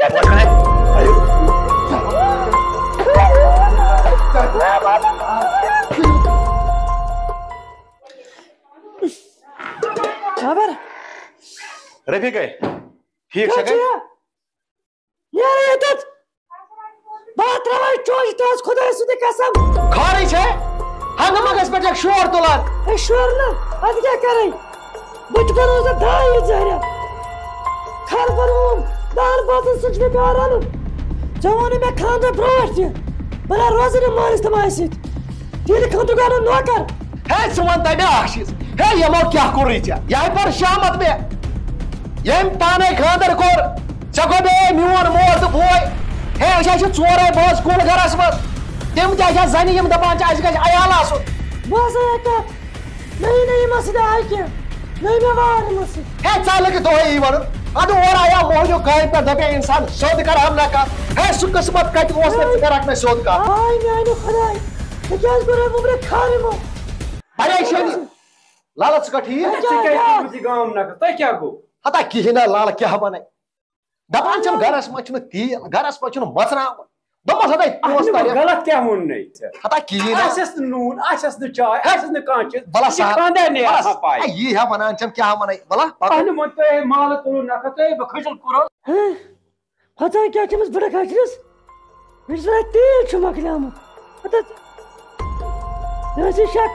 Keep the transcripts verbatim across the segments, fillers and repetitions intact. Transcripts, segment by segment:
خبر؟ رفیقے، ٹھیک چھا؟ کیٛاہ چھُ یہِ؟ نیرٕ ییٚتٮ۪تھ۔ بہٕ ہا ترٛاوَے چوجہِ تہِ حظ خۄدایہِ سٕنٛدِ قسم۔ خارٕے چھے؟ ہنٛگہٕ منٛگس پٮ۪ٹھ چھکھ شور تُلان۔ ہے شور نہٕ، اَدٕ کیٛاہ کَرے؟ بہٕ تہِ بَنووُس ژےٚ داے یہِ زہریا۔ خر بَنووُم، دَہَن بٲژَن سۭتۍ چھُ مےٚ پیوان رَلُن۔ ژےٚ ووٚنُے مےٚ خانٛدرٕ برونٛٹھ تہِ، بہٕ نہ روزٕ نہٕ مٲلِس تہٕ ماجہِ سۭتۍ۔ تیٚلہِ خٲطرٕ گوٚو نہٕ نوکر۔ ہے، ژٕ وَن تہٕ مےٚ اَکھ چیٖز۔ ہے، یِمو کیٛاہ کوٚرُے ژےٚ؟ یہِ ہَے پٔر شامت مےٚ۔ ییٚمۍ پانے خانٛدر کوٚر، ژےٚ گوٚو بیٚیہِ میون مول تہٕ بوے۔ ہے، أسۍ حظ چھِ ژورے بٲژ کُل گرس منٛز۔ تِم تہِ حظ چھِ زنہِ، یِم دپان چھِ، اَسہِ گژھِ عیال آسُن۔ بہٕ ہسا ہیٚکہٕ نٔیی نٔیی مسجد آیہِ کینٛہہ، نٔے مےٚ وارِ مسجد۔ ہے، ژٕ لٔگۍ دۄہے یی ونُن۔ ادٕ اورٕ آیاو موہنیو کامہِ پٮ۪ٹھ، دپے انسان سیوٚد کرٕ ہم نہ کتھ۔ ہے، سُہ قسمت کتہِ اوس نہٕ ژٕ کرکھ مےٚ سیوٚد کتھ؟ آے میانہِ خداے، ژےٚ کیٛازِ کوٚرُے وُمرِ خارِ منٛز؟ پریشٲنی۔ لالا، ژٕ کتھ ٹھیٖک؟ ژےٚ کیٛازِ کوٚرمُت یہِ گام نکھٕ؟ تۄہہِ کیٛاہ گوٚو؟ ہتا کِہیٖنۍ نہ لالا، کیٛاہ ونے؟ دپان چھِم گرس منٛز چھُنہٕ تیٖل، گرس منٛز چھُنہٕ مژراوان۔ دوٚپمس ہتا اَتھ پونٛسہٕ منٛز ترِ۔ غلط کیٛاہ ووٚن نے ژےٚ؟ ہتا کِہیٖنۍ نہ۔ آسٮ۪س نہٕ نوٗن، آسٮ۪س نہٕ چاے، آسٮ۪س نہٕ کانٛہہ چیٖز۔ وَلہ یہِ چھِ سا-، خانٛدارنہِ وَلہ آسان سا-، پَے۔ اے، یی ہا وَنان چھَم، کیٛاہ وَنَے؟ وَلہ، پَکو۔ اَہنہِ ووٚن تۄہہِ، ہے، مالہٕ تُلُن نَکھٕ تہٕ، ہے، بہٕ کھٔجُل کوٚرُن۔ ہے، ہتا کیٛاہ چھِ أمِس بٕڈٕ کھَجرِس؟ مےٚ چھُ باسان تیٖل چھُ مۄکلیومُت۔ ہتا، مےٚ ٲسۍ شک،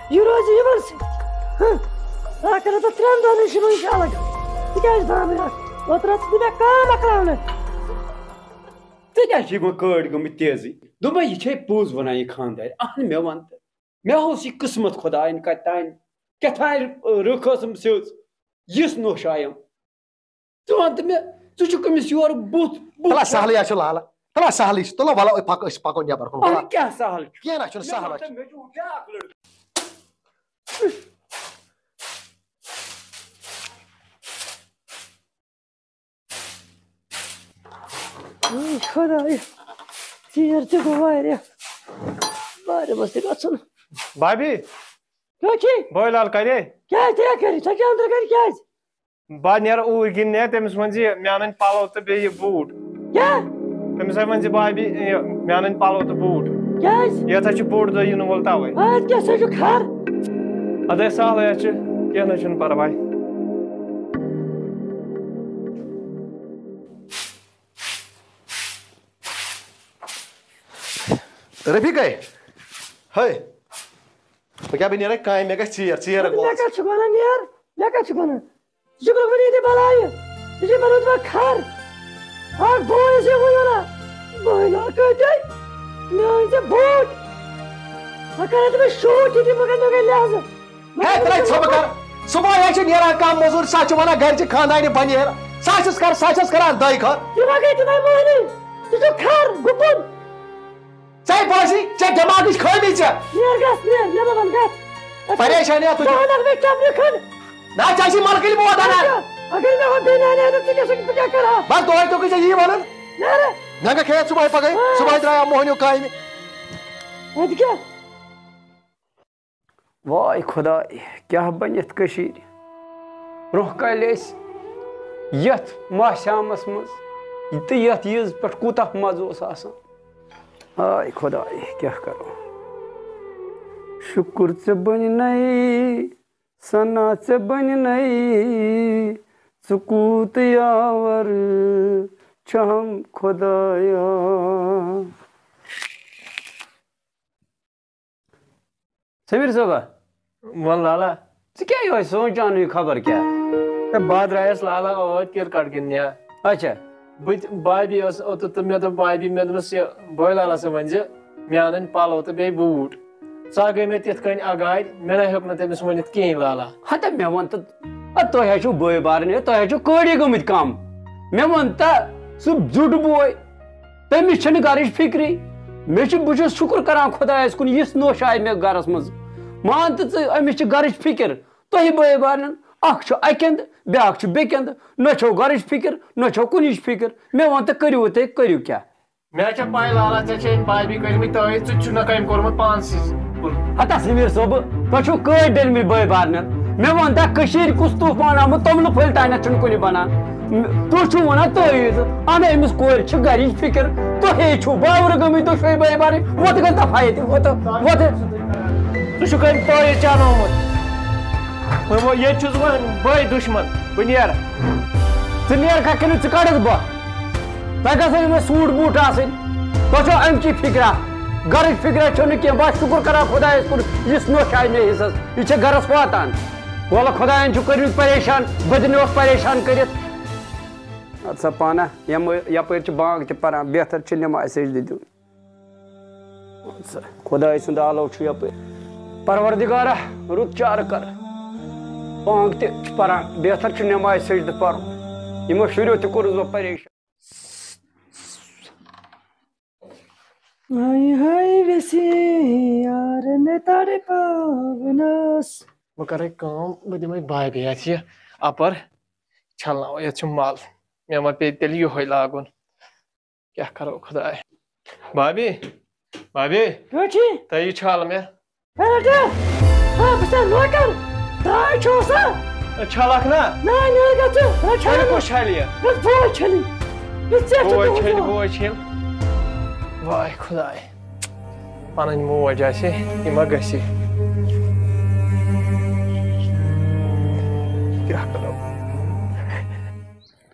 یہِ روزِ یِمَن سۭتۍ۔ ہہ، بہٕ ہا کَرٕ تَتھ ترٛٮ۪ن دۄہَن نِش یِمَن شالَس۔ تِکیٛازِ بہٕ ہا مےٚ اوترٕ ٲسٕس نہٕ مےٚ کٲم مۄکلاونہٕ۔ ژےٚ کیٛازِ چھِ یِمن کٲڑۍ گٔمٕتۍ تیزٕے؟ دوٚپمَے، یہِ چھے پوٚز وَنان، یہِ خانٛدارِ۔ اَہن، مےٚ وَن تہٕ۔ مےٚ اوس یہِ قٕسمت خۄدایَن کَتہِ تانۍ، کیٛاہ تانۍ رٕکھ ٲسٕم سیٚژ، یِژھ نوٚش آیَم۔ ژٕ وَن تہٕ مےٚ، ژٕ چھُکھ أمِس یورٕ بُتھ، بُتھ تَلہ چھَکھ۔ سہلٕے ہا چھُ لالا۔ تَلہ سہلٕے چھُ۔ تُلہ وَلہٕ أسۍ پَکو، أسۍ پَکو نٮ۪بر کُن۔ اَہن، وَلہ۔ کیٛاہ سہل چھُ؟ کینٛہہ نہ چھُنہٕ مےٚ سہل وَن چھُ۔ تہٕ، مےٚ چھُ بیٛاکھ لٔڑکہٕ۔ اے خۄدایا، ژیر تہِ گوٚو واریاہ۔ بارِ منٛز تہِ گژھُن۔ بھابھی، کیٛاہ چھِ؟ بھوے لال کَرے؟ کیٛازِ ژےٚ کیٛاہ کَرِ؟ ژےٚ کیٛاہ أنٛدرٕ کَرِ کیٛازِ؟ بہٕ نیرٕ اوٗرۍ گِنٛدنہِ، تٔمِس وَن زِ مےٚ اَنٕنۍ پَلو تہٕ بیٚیہِ یہِ بوٗٹ۔ کیٛاہ؟ تٔمِس ہَے وَن زِ بھابھی، یہِ، مےٚ اَنٕنۍ پَلو تہٕ بوٗٹ۔ کیٛازِ؟ یَتھ ہا چھُ بوٚڑ دۄہ یِنہٕ وول تَوَے۔ اَدٕ کیٛاہ، سُہ چھُ خر۔ اَدٕ ہے سہلٕے ہا چھُ، کینٛہہ نہ چھُنہٕ پَرواے۔ رفیقے، ہے، بہٕ کیٛاہ، بہٕ نیرے کامہِ، مےٚ گژھِ ژیر، ژیر مےٚ گوٚو۔ کَتہِ چھُکھ وَنان نیر؟ مےٚ کَتہِ چھُکھ وَنان؟ ژٕ چھُکھ روٚٹمُت ییٚتہِ بَلایہِ، ژٕ چھُکھ بَنومُت مےٚ خر۔ اَکھ بوے ٲسۍ وُنہِ وَنان، بٲے نا کۭتیٛاہ؟ مےٚ أنۍ ژےٚ بوٗٹ۔ وۄنۍ کَرے ژٕ مےٚ شوٗٹ ییٚتہِ، مگر مےٚ گٔے لحاظہٕ۔ ہے، ترٛاے ژھۄپہٕ کر۔ صُبحٲے حظ چھِ نیران کانٛہہ موٚزوٗر، سۄ چھِ وَنان گَرِ چھِ خانٛدارنہِ بَنیر۔ سۄ حظ چھَس کر-، سۄ حظ چھَس کران دۄیہِ خٲر۔ تِم ہا گٔے تِمَے مٔہنی۔ ژٕ چھُکھ خر، گُپُن۔ ژےٚ باسہِ، ژےٚ دٮ۪ماغٕچ خٲمی ژےٚ۔ نیر گژھ، نیر، نیر، وَن گژھ۔ پریشٲنی ہا تُجہِ۔ ژٕ وَنکھ مےٚ چپنہِ کھٔنٛڈ۔ نہ، ژےٚ چھِ مَلکٕلۍ موت اَنان۔ اچھا، اگر مےٚ وۄنۍ بیٚیہِ نانہِ اَنَن، ژٕ کیٛاہ چھُکھ، بہٕ کیٛاہ کَرٕ ہا؟ بَس دۄہَے تُکُے ژےٚ یی وَنُن۔ نیر۔ ننٛگہٕ کھیٚیَتھ صُبحٲے پَگہٕے۔ آ۔ صُبحٲے درٛایاو موہنیو کامہِ۔ اَدٕ کیٛاہ؟ واے خۄداے، کیٛاہ بَنہِ یَتھ کٔشیٖرِ؟ برٛونٛہہ کالہِ ٲسۍ یَتھ ماہ سیامَس منٛز تہٕ یَتھ عیٖز پٮ۪ٹھ کوٗتاہ مَزٕ اوس آسان۔ آے خۄداے، کیٛاہ کَرو؟ شُکُر ژےٚ بَنہِ نَے، ثنا ژےٚ بَنہِ نَے، ژٕ کوٗت یاوَر چھَہَم خۄدایا۔ سمیر صٲبا۔ وَن لالا۔ ژٕ کیٛاہ یِہوٚے سونٛچان یہِ خبر کیٛاہ؟ ہے، بہٕ درٛایس لالا اوٗرۍ کرکٹ گِنٛدنہِ۔ اچھا۔ بہٕ تہِ، بابی ٲس اوترٕ تہٕ مےٚ دوٚپ بابی، مےٚ دوٚپمَس، یہِ بٲے لالا سا ؤنۍ زِ مےٚ اَنٕنۍ پَلو تہٕ بیٚیہِ بوٗٹ۔ سۄ گٔے مےٚ تِتھ کٔنۍ اگاڑِ، مےٚ نہ ہیوٚک نہٕ تٔمِس ؤنِتھ کِہیٖنۍ لالا۔ ہتا مےٚ وَن تہٕ، اَدٕ تۄہہِ حظ چھُو بٲے بارٕنۍ، تۄہہِ حظ چھُو کٲڑی گٔمٕتۍ کَم۔ مےٚ وَن تہٕ، سُہ زیُٹھ بوے، تٔمِس چھَنہٕ گَرٕچ فِکرٕے۔ مےٚ چھُ، بہٕ چھُس شُکُر کَران خۄدایَس کُن، یِژھ نوٚش آیہِ مےٚ گَرَس منٛز۔ مان تہٕ ژٕ، أمِس چھِ گَرٕچ فِکِر۔ تۄہہِ بٲے بارنٮ۪ن، اَکھ چھُ اَکہِ اَنٛدٕ، بیٛاکھ چھُ بیٚکہِ اَنٛدٕ۔ نہ چھو گَرٕچ فِکِر، نہ چھو کُنِچ فِکِر۔ مےٚ وَن تہٕ، کٔرِو تُہۍ، کٔرِو کیٛاہ؟ مےٚ چھےٚ پَے لالا، ژےٚ چھےٚ أمۍ بابی کٔرمٕتۍ تٲویٖز، ژٕ تہِ چھُکھ نہٕ کٲم کوٚرمُت پانسٕے۔ ہتا سمیر صٲبہٕ، تۄہہِ چھُو کٲڑۍ ڈٔلمٕتۍ بٲے بارنٮ۪ن۔ مےٚ وَن تہ، کٔشیٖرِ کُس طوٗفان آمُت، توٚملہٕ پھٔلۍ تانٮ۪تھ چھُنہٕ کُنہِ بَنان۔ تُہۍ چھِو وَنان تٲویٖز، اَہَن، أمِس کورِ چھِ گَرِچ فِکِر، تُہے چھِو باورٕ گٔمٕتۍ دۄشوَے بٲے بارٕنۍ، وۄتھ گژھ دَفا ییٚتہِ، وۄتھ، وۄتھ۔ ژٕ چھُکھ أمۍ تٲویٖز چانومُت۔ وۄنۍ، وۄنۍ ییٚتہِ چھُس بہٕ بٲے دُشمَن، بہٕ نیرٕ۔ ژٕ نیر کَتھ کِنہٕ ژٕ کَڑَس بہٕ؟ تۄہہِ گژھن یِمَے سوٗٹ بوٗٹ آسٕنۍ۔ تۄہہِ چھو اَمہِ چی فِکرا؟ گَرٕچ فِکرا چھو نہٕ کینٛہہ۔ بہٕ چھُس شُکُر کَران خۄدایَس کُن، یُس نوٚش آیہِ مےٚ حِصَس۔ یہِ چھےٚ گَرَس واتان۔ وَلہٕ خۄدایَن چھُ کٔرمٕتۍ پریشان، بہٕ تہِ مےٚ اوس پریشان کٔرِتھ۔ اَدٕ سا پانہ، یَمہٕ-، یَپٲرۍ چھِ بانٛگ تہِ پَران، بہتر چھِ نٮ۪مازِ سجدٕ دیُن۔ اَدٕ سا، خۄداے سُنٛد آلو چھُ یَپٲرۍ۔ پروردگارا، رُت چارٕ کر۔ بانٛگ تہِ چھِ پَران، بہتر چھُ نٮ۪مازِ سجدٕ پَرُن۔ یِمو شُریو تہِ کوٚرُس بہٕ پریشان۔ ہاے ہاے ویسے یار نے تڑپاونس۔ بہٕ کرے کٲم، بہٕ دِمے بابی اَتھ یہِ اَپر چھلناوو، یَتھ چھُ مَل۔ مےٚ ما پیٚیہِ تیٚلہِ یِہوٚے لاگُن۔ کیٛاہ کرو خۄداے؟ بابی، بابی، کیٛاہ چھِ؟ تہٕ یہِ چھل مےٚ۔ ہے رٹیا، ہا، بہٕ چھُسا نوکر؟ ترٛاے چھُو سا؟ ہے، چھلکھ نا؟ نہ، نہ، گژھِ، نہ، تیٚلہِ چھلہٕ کُس نہٕ۔ چھلہِ یہِ؟ گژھ بوے چھلٕنۍ۔ یہِ ژےٚ چھُ بوے تُہُنٛد چھلہِ، دۄہ۔ بوے چھلہِ۔ واے خۄداے، پنٕنۍ موج آسہِ، یہِ ما گژھِ؟ کیٛاہ کرو؟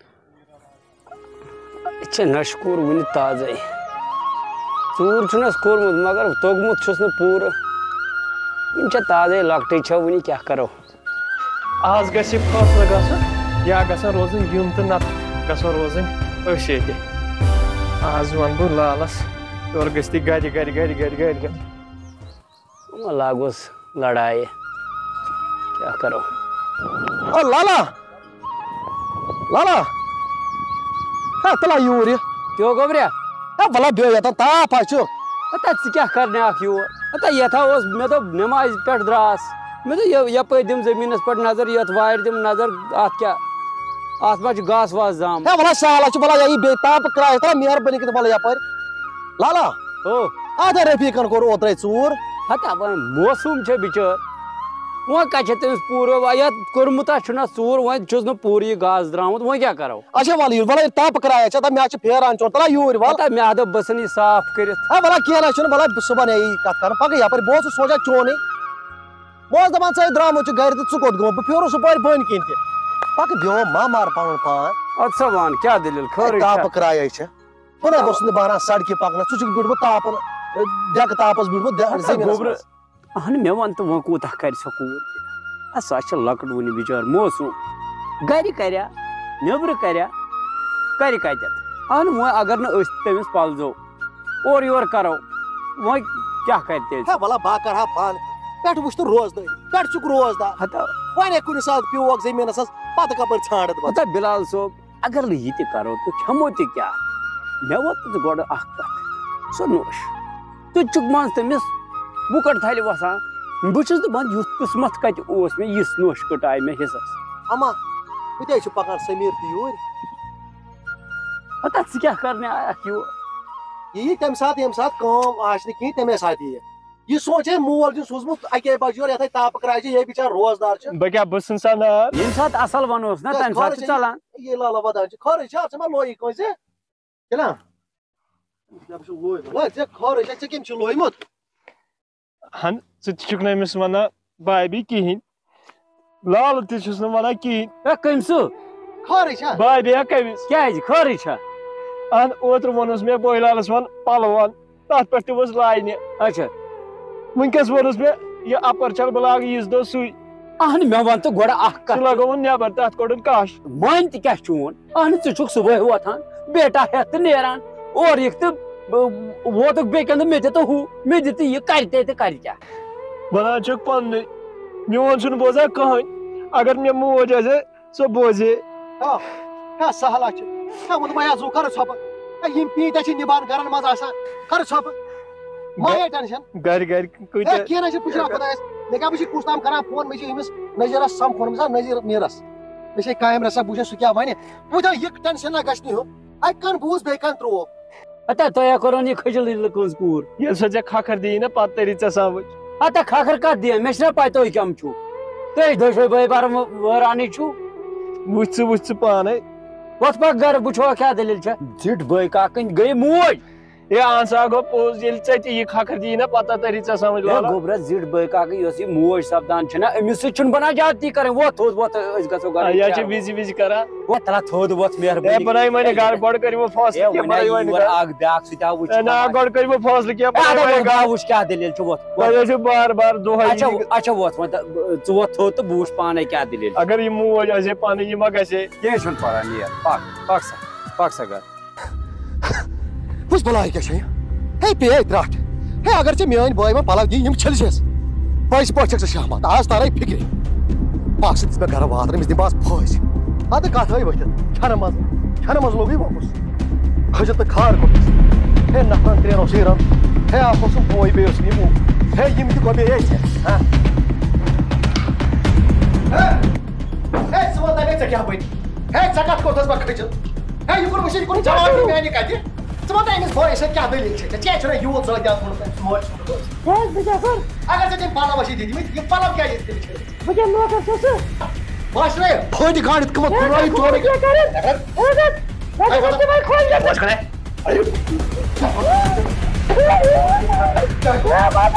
أسۍ چھِ نَشہِ کوٚر وُنہِ تازَے۔ ژوٗر چھُنَس کوٚرمُت، مگر توٚگمُت چھُس نہٕ پوٗرٕ۔ وُنہِ چھےٚ تازَے، لۄکٹٕے چھےٚ وُنہِ، کیٛاہ کَرو؟ آز گژھِ فٲصلہٕ گژھُن، یا گژھن روزٕنۍ یِم تہٕ نَتہٕ گژھن روزٕنۍ أسۍ ییٚتہِ۔ آز وَنہٕ بہٕ لالَس، یورٕ گٔژھۍ تہِ گَرِ، گَرِ، گَرِ، گَرِ، گَرِ، گَرِ۔ وۄنۍ لاگوس لڑایہِ۔ کیٛاہ کرو؟ او لالا! لالا! ہے، تلا یوٗر یہِ۔ کیٛاہ گوٚبریا؟ ہے، وَلا بیٚہہ ییٚتٮ۪ن، تاپھ ہا چھُ۔ ہتا ژٕ کیٛاہ کرنہِ اکھ یور؟ ہتا یَتھ ہا اوس، مےٚ دوٚپ نٮ۪مازِ پٮ۪ٹھ درٛاس۔ مےٚ دوٚپ یہِ، یَپٲرۍ دِم زٔمیٖنَس پٮ۪ٹھ نظر، یَتھ وارِ دِم نظر، اَتھ کیٛاہ؟ اَتھ ما چھُ گاسہٕ واسہٕ زام؟ ہے، وَلا سہل ہا چھُ، وَلا یہِ بیٚیہِ تاپہٕ کرٛاے، تلا مہربٲنی کٔرِتھ وَلا یَپٲرۍ۔ لالا! او۔ اَتھ رفیٖقن کوٚر اوترَے ژوٗر۔ ہتا وۄنۍ موسم چھُ بِچٲر۔ وۄنۍ کَتہِ چھِ تٔمِس پوٗرٕ وۄنۍ یَتھ کوٚرمُت، اَتھ چھُنہ ژوٗر، وۄنۍ چھُس نہٕ پوٗرٕ یہِ گاسہٕ درٛامُت، وۄنۍ کیٛاہ کَرو؟ اچھا، وَلہٕ یہِ، وَلہٕ یہِ تاپہٕ کرٛاے چھےٚ، دَپ مےٚ حظ چھِ پھیران چون، تَلہ یوٗرۍ وَل۔ ہتا مےٚ ہا دوٚپ بہٕ ژھٕنہٕ یہِ صاف کٔرِتھ۔ ہے، وَلہٕ کینٛہہ نہ چھُنہٕ، وَلہٕ صُبحن یی کَتھ کَران، پَکہٕ یَپٲرۍ، بہٕ اوسُس سونٛچان چونُے۔ بہٕ اوسُس دَپان ژٕ ہے درٛامُت چھُ گَرِ تہٕ ژٕ کوٚت گوٚمُت؟ بہٕ پھیورُس ہُپٲرۍ بٔنۍ کِنۍ تہِ۔ پَکہٕ بیوم ما مار پَنُن پان۔ اَدٕ سا وَن، کیٛاہ دٔلیٖل؟ ہے، خٲرٕے چھا؟ تاپہٕ کرٛاے چھےٚ۔ بہٕ نہ اوسُس نہٕ بہران سڑکہِ پَکنَس، ژٕ چھُکھ بیوٗٹھمُت تاپَن، ڈٮ۪کہٕ تاپَس بیوٗٹھمُت، دِ-، ہتا زٔمیٖنَس گوٚبرٕ، منٛز۔ اہن، مےٚ وَن تہٕ وۄنۍ کوٗتاہ کَرِ سۄ کوٗر؟ ہا، سۄ چھےٚ لۄکٕٹ وٕنہِ بِچٲر موسوٗم۔ گَرِ کَریا، نیٚبرٕ کَریا، کَرِ کَتٮ۪تھ؟ اہن، وۄنۍ اگر نہٕ أسۍ تٔمِس پَلزو، اورٕ یورٕ کَرو، وۄنۍ کیٛاہ کَرِ تیٚلہِ؟ ہے، وَلہ، بہٕ ہا کَرٕ ہا پانہٕ۔ پٮ۪ٹھٕ وٕچھ تہٕ روزدٲری، پٮ۪ٹھٕ چھُکھ روزدار۔ ہتا۔ وۄنۍ ہے کُنہِ ساتہٕ پیوکھ زٔمیٖنَس حظ، پَتہٕ کَپٲرۍ ژھانٛڈَتھ بَتہٕ؟ ہتا بِلال صٲب، اگر نہٕ یہِ تہِ کرو تہٕ کھٮ۪مو تہِ کیٛاہ؟ مےٚ ووٚن تہٕ گۄڈٕ اکھ کتھ، سۄ نوٚش۔ تہٕ چُک منٛز تٔمِس بُکٹ تھلہِ وسان۔ بہٕ چھُس دپان، یُتھ قٕسمت کتہِ اوس مےٚ یِژھ نوٚش کٔٹاے مےٚ حصس۔ اما، بہٕ تہِ حظ چھُ پکان سمیٖر تہِ یوٗرۍ۔ ہتا ژٕ کیٛاہ کرنہِ آیکھ یور؟ یہِ یی تمہِ ساتہٕ، ییٚمہِ ساتہٕ کٲم آسہِ نہٕ کِہیٖنۍ، تمے ساتہٕ یِیہِ۔ یہِ سونٛچے مول چھُن سوٗزمُت اَکے بجہِ یورٕ، یَتھَے تاپہٕ کرٛاے چھِ، یے بِچار روزدار چھُ۔ بہٕ کیٛاہ، بہٕ ژھٕنسا نار؟ ییٚمہِ ساتہٕ اَصٕل وَنوس نہ، تَمہِ ساتہٕ چھُ ژَلان۔ یہِ لالا وَدان چھِ، خٲرٕے چھا؟ ژٕ ما لویی کٲنٛسہِ؟ چھِنا؟ مےٚ چھُ لویمُت۔ وۄنۍ ژےٚ خٲرٕے چھا؟ ژےٚ کٔمۍ چھُ لویمُت؟ ہَن، ژٕ تہِ چھُکھ نہٕ أمِس وَنان بابی کِہیٖنۍ۔ لال تہِ چھُس نہٕ وَنان کِہیٖنۍ۔ ہے، کٔمۍ سُہ؟ خٲرٕے چھا؟ بابیا کٔمِس؟ کیٛازِ؟ خٲرٕے چھا؟ اَہَن، اوترٕ ووٚنُس مےٚ بٲے لالَس وَن پَلو اَن، تَتھ پٮ۪ٹھ تہِ ؤژھ لاینہِ۔ اچھا۔ وٕنۍکٮ۪س ووٚنُس مےٚ، یہِ اَپَر چھَل بہٕ لاگہٕ یِژھ دۄہ سُے۔ اَہَن، مےٚ وَن تہٕ گۄڈٕ اَکھ کَتھ۔ سُہ لَگووُن نٮ۪بَر، تَتھ کوٚڑُن کَش۔ مٲنۍ تہِ کیٛاہ چون؟ اہن، ژٕ چھُکھ صُبحٲے وۄتھان، بیٹا ہٮ۪تھ تہٕ نیران، اورٕ یِکھ تہٕ، ب-، ووتُکھ بیٚکہِ اَندٕ، مےٚ دِ تہٕ ہُہ، مےٚ دِ تہٕ یہِ، کَرِ تہِ تہٕ کَرِ کیٛاہ؟ وَنان چھُکھ پَننُے، میون چھُنہٕ بوزان کٕہٕنۍ۔ اگر مےٚ موج آسہِ ہے، سۄ بوزِ ہے۔ ہا، ہا، سہلہ چھُ۔ ہا، ووٚنمَے ہا زُو، کَرٕ ژھۄپہٕ۔ ہا، یِم پیٖنتہِ چھِ نِبان گَرَن منٛز آسان، کَرٕ ژھۄپہٕ۔ ما ہے ٹٮ۪نشَن۔ گَرِ، گَرِ کۭتیٛاہ ہے، کینٛہہ نہ چھُ، بہٕ چھُس خۄدایَس۔ مےٚ کیٛاہ، بہٕ چھُس کُس تام کَران فون، مےٚ چھِ أمِس نذیٖرَس سَمکھُن، أمِس ہا نذیٖر میٖرَس۔ مےٚ چھے کامہِ رَژھا، بہٕ وٕچھے سُہ کیٛاہ وَنہِ۔ بہٕ دَپہٕ، یہِ ٹٮ۪نشَن نہ گژھِ نہٕ ہیوٚن۔ اَکہِ کَن بوٗز، بیٚیہِ کَن ترٛوو۔ ہتا، تۄہہِ ہا کوٚرُن یہِ کھٔجِل یہِ لٔکٕنٛز کوٗر۔ ییٚلہِ سۄ ژےٚ کھَکھٕر دِیی نہ، پَتہٕ تَری ژےٚ سَمٕجھ۔ ہتا، کھَکھٕر کَتھ دِیَم؟ مےٚ چھِنہ پَے تُہۍ کَم چھُو۔ تُہۍ دۄشوے بٲے بارٕ وٲرانٕے چھِو۔ وٕچھ ژٕ، وٕچھ ژٕ پانے۔ وۄتھ پکھ گرٕ، وٕچھو کیٛاہ دٔلیٖل چھےٚ۔ زِٹھ بٲے کاکٕنۍ گٔے موج۔ ہے، اہن سا گوٚو پوٚز، ییٚلہِ ژےٚ تہِ یہِ کھکھر دِیی نا پتہ، تری ژےٚ سمجھ ہے لولہ۔ گوٚبرا، زِٹھ بٲے کاکٕنۍ یۄس یہِ موج سپدان چھےٚ نا، أمِس سۭتۍ چھُنہٕ بنان زیادتی کرٕنۍ۔ وۄتھ تھوٚد، وۄتھ، أسۍ گژھو گرٕ۔ ہے، یہِ ہا چھِ وِزِ وِزِ کران۔ وۄتھ تھلا تھوٚد، وۄتھ ہے، مہربٲنی۔ بناوِ وۄنۍ گرٕ، گۄڈٕ کٔرِو فٲصلہٕ ہے، کینٛہہ، وۄنۍ بنٲوِو آیہِ وۄنۍ یور گرٕ۔ اکھ بیٛاکھ سۭتۍ آو وٕچھ ہے، نہ، تھوڑا۔ گۄڈٕ کٔرِو فٲصلہٕ کینٛہہ، ہے، بنٲوِو اَدٕ وۄنۍ وۄتھ، گرٕ۔ بہٕ وٕچھ کیٛاہ دٔلیٖل چھِ، وۄتھ، وۄتھ۔ تۄہہِ ٲسِو بار بار دۄہے تۄہہِ چھا، یہِ اچھا، وۄتھ، وۄنۍ تہٕ، ژٕ وۄتھ تھوٚد تہٕ بہٕ وٕچھ پانے کیٛاہ دٔلیٖل چھِ۔ اگر یہِ موج آسہِ ہے پنٕنۍ، یہِ ما گژھِ ہے؟ کینٛہہ چھُنہٕ پرواے، نیر، پکھ، پکھ سا، پکھ سا گرٕ۔ وٕچھ بلاے کیٛاہ چھےٚ یہِ؟ ہے، پیٚیہِ ترٛٹھ۔ ہے، اگر ژےٚ میٛٲنۍ بٲے وۄنۍ پلو دِیہِ، یِم چھٔلۍ زٮ۪س۔ پٔزۍ پٲٹھۍ چھَکھ ژٕ شہمت، آز تارے فِکرِ۔ پکھ ژٕ، دِژ مےٚ گرٕ واتر، أمِس دِمہٕ بہٕ آز پھٲسۍ۔ اَدٕ کَتھ ہٲے ؤتھِتھ؟ کھٮ۪نہٕ منٛز، کھٮ۪نہٕ منٛز لوٚگُے وۄپُس۔ کھٔجِتھ تہٕ کھار کوٚرمُت۔ ہے، نفرن ترٛٮ۪ن اوسُے رنٛد۔ ہے، اَکھ اوسُم بوے، بیٚیہِ اوسُم یہِ موٗ۔ ہے، یِم تہِ گۄبے ییٚتہِ۔ ہہ؟ ہے، ہے، ژٕ وَن تَمے ژےٚ کیٛاہ بَنہِ؟ ہے، ژےٚ کَتھ کوٚرتھَس بہٕ کھٔجِتھ؟ ہے، یہِ کوٚر وٕچھِتھ، یہِ کوٚر جواب دیُن میٛانہِ کَتھِ۔ ژٕ وَن تہٕ أمِس بٲیِس سۭتۍ کیٛاہ دٔلیٖل چھےٚ؟ ژےٚ کیٛازِ چھُنہ یوٗت زیادٕ یاد کوٚرمُت أمِس مٲلۍ سُنٛد؟ ہے، بہٕ کیٛاہ کَرٕ؟ اگر ژےٚ تِم پَلو ٲسی دِتمٕتۍ، یِم پَلو کیٛازِ یِتھ کٔنۍ چھٔلۍ؟ بہٕ کیٛاہ نوکر چھُسہٕ؟ بہٕ ہا چھُس نہ یہِ فٲیدٕ کانٛہہ دِتھ کٕمَن ہے، کُنرٲیِتھ تورٕ۔ کیٛاہ کَرٕ؟ ہے، بہٕ ہے، تِمَے کھۄلہِ۔ بہٕ چھُس کَران۔ ہے، بابا۔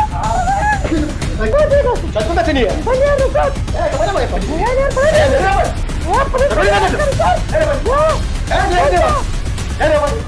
تۄہہِ کوٗتاہ چھِ نِیَت؟ بہٕ نیرٕ نہٕ۔ ہے، بہٕ ما یِمہٕ وۄنۍ؟ ہے، نیرٕ بہٕ۔ ہے، نیرٕ بہٕ۔ ہے، بہٕ نیرٕ نہٕ۔ ہے، بہٕ نیرٕ نہٕ۔ ہے، نیرٕ نہٕ۔ ہے، نیرٕ نہٕ۔